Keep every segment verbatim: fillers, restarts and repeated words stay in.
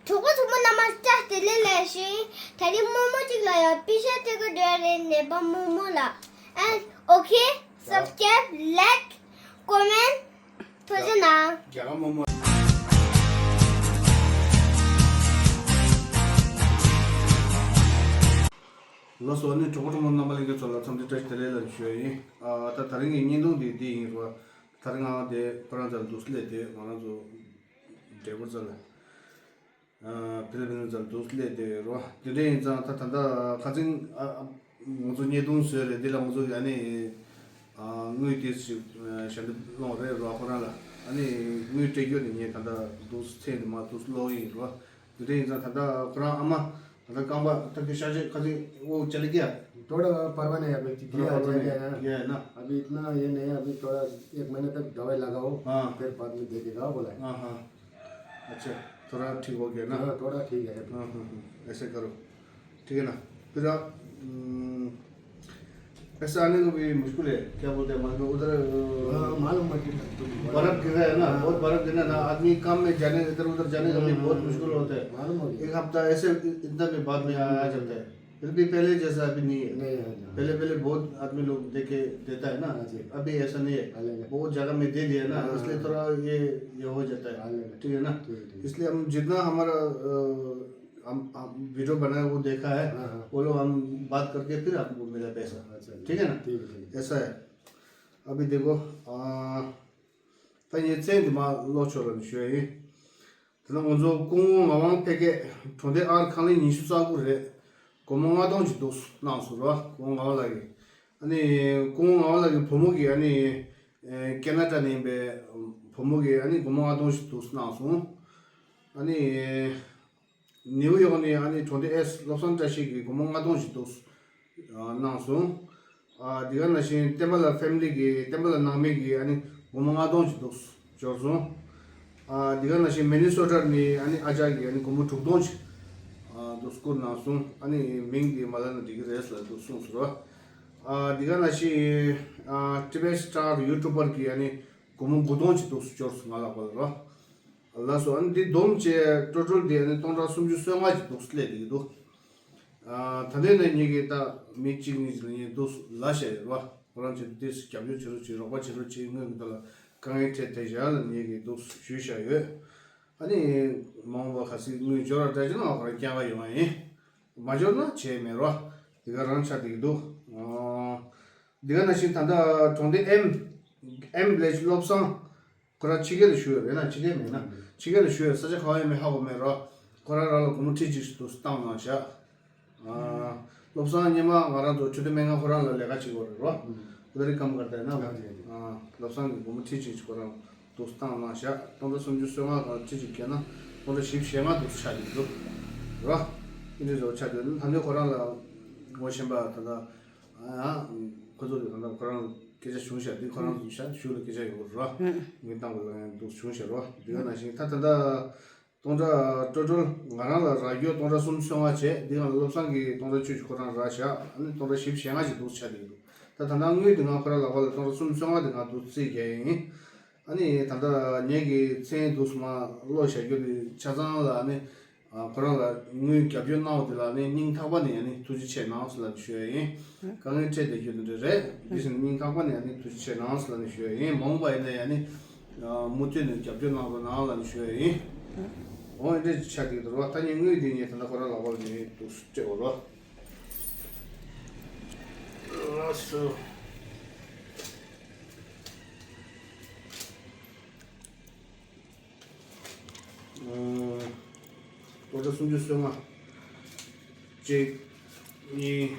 གྲོགས་པོ་གྲོགས་མོ་རྣམ་པ་བཀྲ་ཤིས་བདེ་ལེགས་ལ་ཞུ་ཡིན། ད་རིང་རྨོ་མོ་གཅིག་ལ་ཡང་པེ་ཤ་སྤྲད་གི་འདོད་རེད། ནད་པ་རྨོ་མོ་ལ། And okay, subscribe, like, comment ཐུགས་རྗེ་གནང་། རྒྱ་གར་རྨོ་མོ། ལགས་སོ། ཨ་ནི་གྲོགས་པོ་གྲོགས་མོ་རྣམ་པ་ལྷན་རྒྱས་ཚོ་ལ་འཚམས་འདྲི་བཀྲ་ཤིས་བདེ་ལེགས་ལ་ཞུ་ཡ་ཡིན། ཨ་ད་ད་རིང་གི་བརྙན་ཐུང་འདི་འདི་ཡིན་རོ། ད་རིང་ང་དེ་ཁོ་རང་ཚོ་འདུག་སླེབས་དེ་ང་རང་ཚོ་འབྲས་སྤུངས་ཚ་ལ། ཨ་ཕི་ལི་པིན་ཚ་ལ་འདུག་སླེབས་དེ་རོ། དེ་འདྲ་ཡིན་ཙང་ད་ད་ལྟ་ཁ་སང་ཨ་ཨ་ང་ཚོ་བརྙན་ཐུང་བཟོས་རེད། འདི་ལ་ང་ཚོ་ཡ་ནི་ཨ་དངུལ་དེ་ཞིག་ཞལ་འདེབས་སློང་རེད་རོ། ཁོ་རང་ལ་ཨ་ནི་དངུལ་སྤྲད་རྒྱུ་ནི་ངས་ད་ལྟ་འདུག་མཚན་དུ་མ་འདུག་སློག་ཡིན་རོ། དེ་འདྲ་ཡིན་ཙང་ད་ལྟ་ཁོ་རང་ཨ་མ་ད་ལྟ་རྐང་པ་ད་ཁྱོད་ཤ་ཆེ་ཁ་སང་འོ་ཅ་ལི་ཀྱ། थोड़ा परवाना है अभी, थोड़ा गया, परवाना है, गया है ना। गया है ना। अभी इतना ये नहीं है, अभी थोड़ा एक महीने तक दवाई लगाओ, हाँ। फिर बाद में देखेगा बोला है। हाँ, हाँ। अच्छा, थोड़ा ठीक हो गया ना? हाँ, थोड़ा ठीक है अभी। हाँ, हाँ, हाँ, ऐसे करो, ठीक है ना? फिर आप, हम्म, ऐसा आने को भी मुश्किल है, क्या बोलते हैं, मालूम है, उधर, अ, हाँ, मालूम है कि बर्फ गिर रहा है ना, हाँ। बहुत बर्फ गिरना ना, आदमी काम में जाने, इधर उधर जाने का भी बहुत मुश्किल होता है। मालूम हो गया। एक हफ्ता ऐसे इतना भी बाद में आ, आ जाता है। फिर भी पहले जैसा अभी नहीं है। नहीं है, नहीं। पहले, पहले बहुत आदमी लोग दे के देता है ना, हाँ जी। अभी ऐसा नहीं है। अलग है। बहुत जगह में दे दिया ना, हाँ। इसलिए थोड़ा ये, ये हो जाता है। अलग है। ठीक है ना? ठीक है, ठीक है। इसलिए हम जितना हमारा, अ, हम, हम वीडियो बनाया, वो देखा है, हाँ, हाँ। वो लोग हम बात करके फिर आपको मिला पैसा। अच्छा, ठीक है ना? ठीक है, ठीक है। ऐसा है। अभी देखो, अ, ད་ངས་མཚན་འདི་མ་ཀློག་ཆོག་ལབ་ནས་ཞུ་ཡ་ཡིན། དེ་ན་ང་ཚོ་སྐུ་ངོ་ངག་དབང་འཕེལ་རྒྱས་གྲོང་སྡེ་ཨར་ཁང་ལེན་ཉི་ཤུ་རྩ་དགུ་རེད། སྒོར་མོ་ལྔ་སྟོང་ཅིག་འདུག་གནང་སོང་ར། སྐུ་ངོ་ངག་དབང་ལགས་ཀྱིས། ཨ་ནི་སྐུ་ངོ་ངག་དབང་ལགས་ཀྱི་བུ་མོ་གིས་ཨ་ནི་ཨེ་ཁེ་ན་ཌ་ནས་ཡིན་པའི་བུ་མོ་གིས་ཨ་ནི་སྒོར་མོ་ལྔ་སྟོང་ཅིག་འདུག་གནང་སོང་། ཨ་ནི། ནེའུ་ཡོག་ནས་ཨ་ནི་གྲོང་སྡེ་ཨེས་བློ་བཟང་བཀྲ་ཤིས་ཀྱིས་སྒོར་མོ་ལྔ་སྟོང་ཞིག་འདུག་ཨ་གནང་སོང་། ཨ་དེ་ག་ནང་བཞིན་བསྟན་པ་ལགས་ཕེ་མི་ལི་གིས་བསྟན་པ་ལགས་ནང་མི་གིས་ཨ་ནི་སྒོར་མོ་ལྔ་སྟོང་ཞིག་འདུག་འབྱོར་སོང་། ཨ་དེ་ག་ནང་བཞིན་མི་ནི་སོ་ཊ་ནས་ཨ་ནི་ཨ་ཅག་གིས་ཨ་ནི་སྒོར་མོ་དྲུག་སྟོང་ཞིག་ཨ་འདུག་བསྐུར་གནང་སོང་། ཨ་ནི་མིང་དེ་མ་ལབ་ན་འགྲིག་གི་རེད་ལབ་འདུག་གསུངས་སོང་ར། ཨ་དེ་ག་ནང་བཞིན་ཨ་ཊི་བི་ཨེས་སི་སི་ཊར་ཡུ་ཊུབ་པར་གིས་ཨ་ནི་སྒོར་མོ་དགུ་སྟོང་ཞིག་འདུག་འབྱོར་སོང་ང་ལ་གོ་ལ་ར། ལགས་སོ། ཨ་ནི་འདི་བསྡོམས་བྱས་ཊོ་ཊལ་འདི་ཨ་ནི་སྟོང་ཕྲག་སུམ་ཅུ་སོ་ལྔ་ཅིག་འདུག་སླེབས་བསྡད་ཀྱི་འདུག་ཨ་ད་ལྟའི་ནས་ངེད་ཀྱིས་ད་མི་གཅིག་གཉིས་ཅིག་ལ་ངས་འདུག་ལབ་བཤད་ཡོད་རེད་བ། ཁོ་རང་ཚོས་འདི་རྒྱབ་སྐྱོར་བྱེད་རོགས་བྱེད། རོགས་པ་བྱེད་རོགས་བྱེད། ངོས་ཀྱི་ཐོག་ལ་དཀའ་ངལ་འཕྲད་བསྡད་བཞག་ལ་ངེད་ཀྱིས་འདུག་ཞུས་བཞག་ཡོད། ཨ་ནི་མ་འོངས་པ་གལ་སྲིད་དངུལ་འབྱོར་བ་འདྲ་བྱུང་ན་ང་ཁོ་རང་རྒྱ་གར་ཡོང་བ་ཡིན། མ་འབྱོར་ན་བྱས་མེད་རོ། འདི་ག་རང་ཆགས་བསྡད་ཀྱི་འདུག་ཨ་འདི་ག་ནང་བཞིན་ད་ལྟ་གྲོང་སྡེ་ཨེམ་ཨེམ་བི་ལེ་ཇི་བློ་བཟང་། ཁོ་རང་ཕྱི་རྒྱལ་ལ་བཞུགས་ཡོད་རེད་ན། ཕྱི་རྒྱལ་མེད་ན། ཕྱི་རྒྱལ་ལ་བཞུགས་ཡོད། ས་ཆ་ག་བ་ཡིན་མིན་ཧ་གོ་མེད་རོ། ཁོ་རང་རང་ལ་སྒོར་མོ་ཁྲི་གཅིག་ཞིག་འདུག་བཏང་གནང་བཞག་ཨ་བློ་བཟང་སྔོན་མ་ང་རང་ཚོ་ཆུ་ཚོད་སྨན་ཁང་ཁོ་རང་ལ་ལས་ཀ་བྱེད་དགོས་རེད་རོ། ཨུ་ད་རི་ཀམ་ཀར་ཏ་ཧེ་ན། ཨ་བློ་བཟང་གིས་སྒོར་མོ་ཁྲི་གཅིག་ཞིག་ཁོ་རང་འདུག་བཏང་གནང་བཞག་སྟོང་ཕྲག་སུམ་ཅུ་སོ་ལྔ་གང་ཁྲི་གཅིག་བརྒལ་ན་སྟོང་ཕྲག་བཞི་བཅུ་ཞེ་ལྔ་འདུག་ཆགས་ཀྱི་འདུག་རོ། ཨིན་དྲི་རོ་ཆགས་ཀྱི་འདུག་ད་ནི་ཁོ་རང་ལ་ངོ་ཤེས་པ་ད་ལྟ། ཨ་ཁོ་ཚོ་གི་ད་ལྟ་ཁོ་རང་སྐད་ཆ་བྱུང་ཤག་འདི་ཁོ་རང་ཚོ་ཤག་གཞུག་ལ་སྐད་ཆ་ཡོང་གི་རེད་རོ། ངས་བཏང་དགོས་ལ་ཡང་འདུག་བྱུང་ཤག་རོ། འདི་ག་ནང་བཞིན་ད་ད་ལྟ་སྟོང་ཕྲག་ཊོ་ཊལ་ང་རང་ལ་རག་རྒྱུ་སྟོང་ཕྲག་སུམ་ཅུ་སོ་ལྔ་བྱས། འདི་ང་ལ་བློ་བཟང་གིས་སྟོང་ཕྲག་བཅུ་ཞིག་ཁོ་རང་རག་ཤག་ཨ་ནི་སྟོང་ཕྲག་བཞི་བཅུ་ཞེ་ལྔ་ཞིག་འདུག་ཆགས་བསྡད་ཀྱི་འདུག་ད་ད་ལྟ་དངུལ་འདི་ང་ཁོ་རང་ལག་པ་ལ་སྟོང་ཕྲག་སུམ་ཅུ་སོ་ལྔ་འདི་ང་འདུག་རྩིས་རྒྱག་ཡིན། ཨ་ནི་ད་ལྟ་ངེད་ཀྱི་མཚན་འདུག་སུ་མ་ཀློག་བཞག་རྒྱུ་དེ་ཆ་ཚང་ལ་ཨ་ནི། ཨ་ཁོ་རང་ལ་དངུལ་རྒྱབ་སྐྱོར་གནང་བ་དེ་ལ་ནི་སྙིང་ཐག་པ་ནས་ཨ་ནི་ཐུགས་རྗེ་ཆེ་གནང་ཟེར་ལབ་ནས་ཞུ་ཡ་ཡིན། དཀའ་ངལ་འཕྲད་བསྡད་རྒྱུ་དེ་འདྲ་རེད། འདི་བཞིན་སྙིང་ཐག་པ་ནས་ཨ་ནི་ཐུགས་རྗེ་ཆེ་གནང་ཟེར་ལབ་ནས་ཞུ་ཡ་ཡིན། མ་འོངས་པ་ཡིན་ན་ཡང་ནི་མུ་མཐུད་ནས་རྒྱབ་སྐྱོར་གནང་རོགས་གནང་ལབ་ནས་ཞུ་ཡ་ཡིན། འོ་འདྲ་ཆགས་ཀྱི་འདུག་རོ། ད་ངས་དངུལ་འདི་ངས་ད་ལྟ་ཁོ་རང་ལག་པར་ནས་འདུག་སྤྲད་དགོས་རོ། ལགས་སོ། སྟོང་ཕྲག་སུམ་ཅུ་སོ་ལྔ། གཅིག་གཉིས།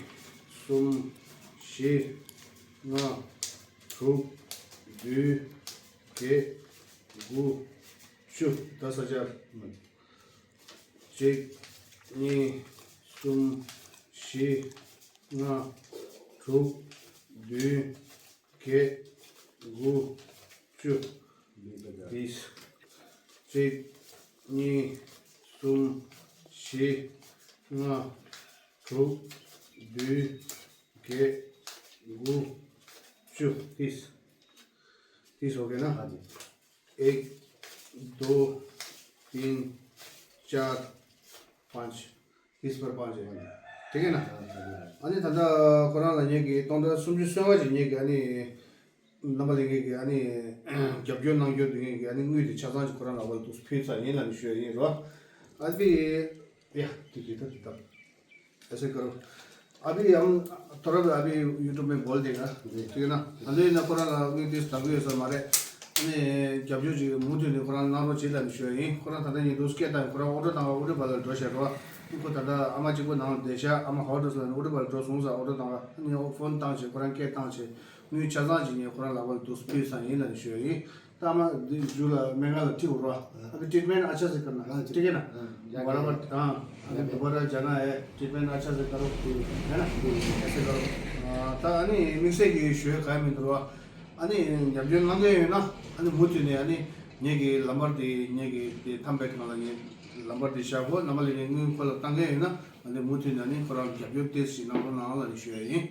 གསུམ། བཞི། ལྔ། དྲུག་བདུན། བརྒྱད། དགུ། བཅུ། ད་ས་ཆར། གཅིག་གཉིས། གསུམ། བཞི། ལྔ། དྲུག་བདུན། བརྒྱད། དགུ། བཅུ། ཏིས། གཅིག་གཉིས། གསུམ། བཞི། ལྔ། དྲུག་བདུན། བརྒྱད། དགུ། བཅུ། ཏིས། ཏིས། ཨོ་ཁེ་ན། एक, दो, तीन, चार, पाँच, तीस पर पाँच है। ठीक है ना? हाँ, ठीक है। ཨ་ནི་ད་ལྟ་ཁོ་རང་ལ་ངེད་ཀྱིས་སྟོང་ཕྲག་སུམ་ཅུ་སོ་ལྔ་ཞིག་ངེད་ཀྱིས་ཨ་ནི་རྣམ་པ་ལྷན་རྒྱས་ཀྱིས་ཨ་ནི་རྒྱབ་སྐྱོར་གནང་རྒྱུ་དེ་ངེད་ཀྱིས་ཨ་ནི་དངུལ་དེ་ཆ་ཚང་ཞིག་ཁོ་རང་ལ་བར་དུ་ཕུལ་ཚར་ཡིན་ལབ་ནས་ཞུ་ཡ་ཡིན་རོ། ཨ་ཕི་ཡ་དེ་དེ་ད་དེ་ད། ऐसे करो। अभी हम थोड़ा भी अभी YouTube में बोल देगा। ठीक है ना? ཨ་ནི་ན་ཁོ་རང་ལ་དངུལ་དེ་ཟ་གི་ཡོད་ས་མ་རེད། ཨ་ནི་རྒྱབ་སྐྱོར་ཅིག་མུ་མཐུད་ནས་ཁོ་རང་གནང་རོགས་བྱེད་ལབ་ནས་ཞུ་ཡ་ཡིན། ཁོ་རང་ད་ལྟ་ཉིན་དུ་སྐད་བཏང་ཁོ་རང་ཨོ་ཊོ་བཏང་བ་ཨོ་ཊོ་བ་ལ་འགྲོ་བཞག་རོགས། ཨ་ཁོ་ད་ལྟ་ཨ་མ་གཅིག་པོ་ནང་ལ་བསྡད་ཤག་ཨ་མ་ཧོ་ཊོ་ལ་ཨོ་ཊོ་བ་ལ་འགྲོ་སོང་ས་ཨོ་ཊོ་བཏང་བ་ཨ་ནི་ཕོན་བཏང་བྱས་ཁོ་རང་སྐད་བཏང་བྱས་དངུལ་ཆ་ཚང་ཅིག་ངས་ཁོ་རང་ལག་པ་ལ་དུ་ཕུལ་ས་ཡིན་ལབ་ནས་ཞུ་ཡ་ཡིན། ད་ཨ་མ་འདི་རྒྱུ་ལ་སྨན་ཁང་ལ་ཁྲིད་འོང་རོགས། अभी ट्रीटमेंट अच्छा से करना। हाँ, ठीक है ना? हाँ, जाके। बराबर। हाँ। अभी दोबारा जाना है, ट्रीटमेंट अच्छा से करो। है ना? ऐसे करो। ད་ཨ་ནི་དམིགས་བསལ་གྱི་ཞུ་ཡ་གང་ཡང་མི་འདུག་རོགས། ཨ་ནི་རྒྱབ་སྐྱོར་གནང་མཁན་ཡོད་ན་ཨ་ནི་མུ་མཐུད་ནས་ཨ་ནི་ངེད་ཀྱི་ལམ་བར་དེ་ངེད་ཀྱི་དེ་ཐམ་པའི་ནང་ལ་ངེད་ལམ་བར་དེ་བཞག་གོ། ལམ་བར་ལ་ངེད་དངུལ་ཁོ་ལ་བཏང་མཁན་ཡོད་ན་ཨ་ནི་མུ་མཐུད་ནས་ཨ་ནི་ཁོ་རང་རྒྱབ་སྐྱོར་ཏོག་ཙམ་གནང་རོགས་གནང་ལབ་ནས་ཞུ་ཡ་ཡིན།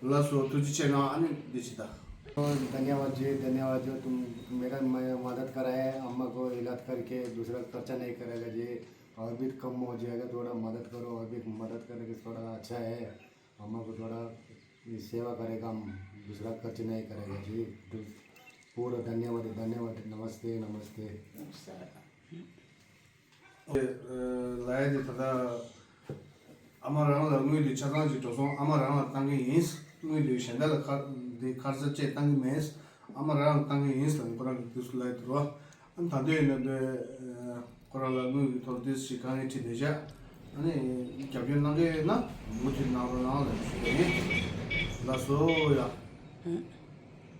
ལགས་སོ། ཐུགས་རྗེ་ཆེ་གནང་། ཨ་ནི་འདི་ཅི་ད། धन्यवाद जी, धन्यवाद जो तुम मेरा म- मदद करा है, अम्मा को इलाज करके दूसरा खर्चा नहीं करेगा जी, और भी कम हो जाएगा, थोड़ा मदद करो, और भी मदद करने के थोड़ा अच्छा है, अम्मा को थोड़ा सेवा करेगा, हम दूसरा खर्च नहीं करेगा जी। पूरा धन्यवाद, धन्यवाद, नमस्ते, नमस्ते। ལ་ཡ་དེ་ད་ལྟ་ཨ་མ་རང་ལ་དངུལ་དེ་ཆ་ཚང་ཅིག་འགྲོ་སོང་། ཨ་མ་རང་ལ་བཏང་གི་ཡིན། དངུལ་དེ་གཞན་དག་ལ་ཁ་དེ་ཁ་ཚ་བཅས་བཏང་གི་མེད། ཨ་མ་རང་ལ་བཏང་གི་ཡིན་ལབ་ནས་ཁོ་རང་གི་དུས་སུ་ལ་ཡ་དེ་རོ། ཨ་ནི་ད་འདོད་ཡོད་ན་འདོད་ཁོ་རང་ལ་དངུལ་གྱི་ཐོག་དེ་ཞིག་དཀའ་ངལ་འཕྲད་བསྡད་བཞག་ཨ་ནི་རྒྱབ་སྐྱོར་གནང་གི་ཡོད་ན་མུ་མཐུད་གནང་རོགས་གནང་ལབ་ཞུ་གི་ཡིན། ལགས་སོ་ཡ།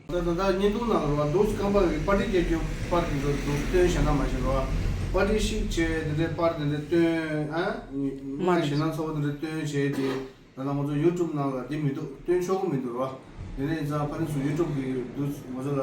ད་ད་ད་བརྙན་ཐུང་ནང་ལ་རོ་འདུག་རྐང་པ་གི་པར་ཊི་རྒྱག་རྒྱུ་པར་དེ་ཚོ་འདུག་སྟོན་བྱས་ན་མ་ཤེས་རོ། པར་ཊི་ཤིག་བྱས་དེ་འདྲའི་པར་དེ་འདྲའི་སྟོན་ཨ། མ་ཞེད་སྣང་ཚ་བོ་དེ་འདྲའི་སྟོན་བྱས་ཏེ་ད་ལྟ་ང་ཚོ་ཡུ་ཊུབ་ནང་ལ་དེ་མི་འདུག་སྟོན་ཆོག་གི་མི་འདུག་རོ། དེ་ནས་ཡིན་ཙང་ཕ་རན་སུ་ཡུ་ཊུབ་གི་འདུག་ང་ཚོ་ལ་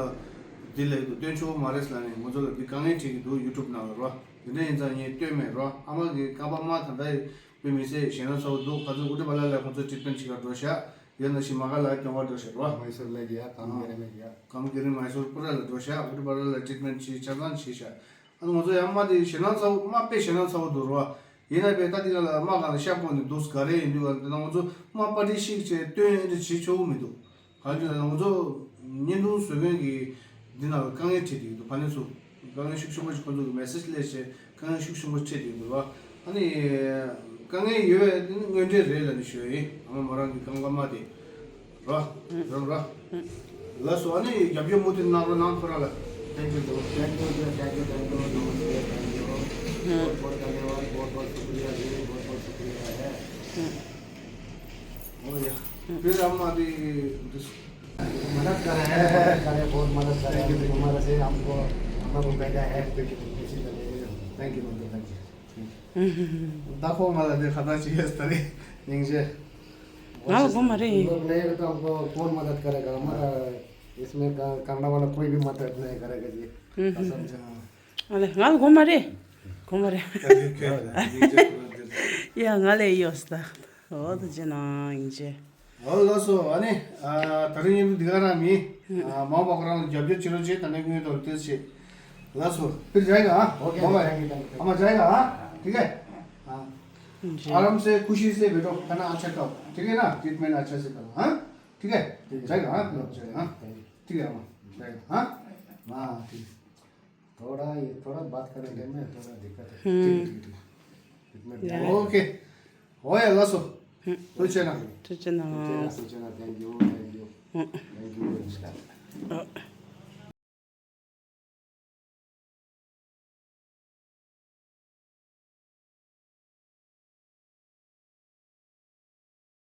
དེ་ལས་འདུག་སྟོན་ཆོག་གི་མ་རེད་ལབ་ནས་ང་ཚོ་ལ་དེ་དཀའ་ངལ་འཕྲད་ཀྱི་འདུག་ཡུ་ཊུབ་ནང་ལ་རོ། དེ་འདྲ་ཡིན་ཙང་ངས་སྟོན་མེད་རོ། ཨ་མ་གི་རྐང་པ་མ་ད་ལྟ་ཡི་དཔེ་མི་སྲིད་ཞེད་སྣང་ཚ་བོ་འདུག་ཁ་ཚོད་ཨུ་ཏི་པ་ལ་ལ་ཁོང་ཚོ་ཊི་རི་ཊི་མེན་ཊི་བྱེད་གར་འགྲོ་ཤག་ཡོད་ན་ཞིག་མ་ག་ལ་སྐྱོང་བར་འགྲོ་ཤག་རོ། मैसूर में गया, काम करने में गया। काम करने मैसूर पूरा ལ་འགྲོ་ཤག་ཨུ་ཏི་པ་ལ་ལ་ཊི་རི་ཊི་མེན་ཊི་བྱས་ཆ་ཚང་བྱས་ཤག་ཨ་ནི་ང་ཚོ་ཡང་མ་དེ་ཞེད་སྣང་ཚ་བོ་མ་དཔེ་ཞེད་སྣང་ཚ་བོ་འདུག་རོ། ཡིན་ན་དཔེ་ད་དེ་ལ་ལ་མ་ག་ལ་ཤག་པོ་ནི་འདུག་ག་རེ་ཡིན་འདུག་ག་དེ་ན་ང་ཚོ་མ་པར་ཊི་ཤིག་བྱས་སྟོན་ཨེ་འདྲ་བྱེད་ཆོག་གི་མི་འདུག་གང་ཅི་ལ་ང་ཚོ་བརྙན་ཐུང་བཟོ་མཁན་གྱི་འདི་ནང་ལ་དཀའ་ངལ་འཕྲད་ཀྱི་འདུག་ཕ་ནི་སུ་དཀའ་ངལ་ཤུགས་ཆེན་པོ་ཞིག་ཁོང་ཚོ་གི་མེ་སེ་ཇི་སླེབས་བྱས་དཀའ་ངལ་ཤུགས་ཆེན་པོ་འཕྲད་ཀྱི་འདུག་བ། ཨ་ནི་དཀའ་ངལ་ཡོད་པ་དེ་ནི་དངོས་འབྲེལ་རེད་ལབ་ནས་ཞུ་ཡ་ཡིན། ཨ་མ་མོ་རང་གི་རྐང་པ་མ་དེ་ར་ར་ར་ལགས་སོ། ཨ་ནི་རྒྱབ་སྐྱོར་མུ་མཐུད་གནང་རོགས་གནང་ཁོ་རང་ལ། Thank you, thank you, thank you, thank you, namaste, thank you, बहुत बहुत धन्यवाद, बहुत बहुत शुक्रिया जी, बहुत बहुत शुक्रिया है। फिर हम अभी मदद कर रहे हैं, मदद कर रहे हैं, बहुत मदद कर रहे हैं। तुम्हारे से हमको, हम लोग को भेजा है, इसी तरह। Thank you, thank you। ད་ཁོ་ང་ལ་དེ་ཁ་བརྡ་བྱེད་ཡས་ད་རེད་སྙིང་རྗེ། ང་ལ་དགོས་མ་རེད། तुम लोग नहीं हो तो हमको कौन मदद करेगा? हमारा इसमें का-, करने वाला कोई भी मदद नहीं करेगा जी। कसम से। ང་ལ་ང་ལ་དགོས་མ་རེད། དགོས་མ་རེད། ཡ་ང་ལ་ཡོད་ས། འོ་ད་ཅི་ན་ཡིན་ཅེ། འོ་ལགས་སོ། ཨ་ནི་ཨ་ད་རིང་ཡིན་འདི་ག་རང་མིན། ཨ་མ་འོངས་པ་ཁོ་རང་ལ་རྒྱབ་སྐྱོར་བྱེད་རོགས་བྱེད། ད་ནི་དངུལ་དོར་ཏེ་བྱེད། ལགས་སོ། फिर जाएगा हाँ। Okay, bye bye. Thank you, thank you। अम्मा जाएगा हाँ। ठीक है। हाँ। जी। आराम से खुशी से बैठो, खाना अच्छा खाओ, ठीक है ना? ट्रीटमेंट अच्छा से करो हाँ। ठीक है। ठीक है। जाएगा हाँ। जाएगा हाँ। ठीक है अम्मा। जाएगा हाँ। हाँ ठीक है। थोड़ा ये, थोड़ा बात करने में थोड़ा दिक्कत है। हम्म। ठीक है, ठीक है, ठीक है। ट्रीटमेंट। या। ओके। ཨོ་ཡ་ལགས་སོ། ཐུགས་རྗེ་གནང་། ཐུགས་རྗེ་གནང་། ཐུགས་རྗེ་གནང་། Thank you, thank you, thank you very much। ཨ།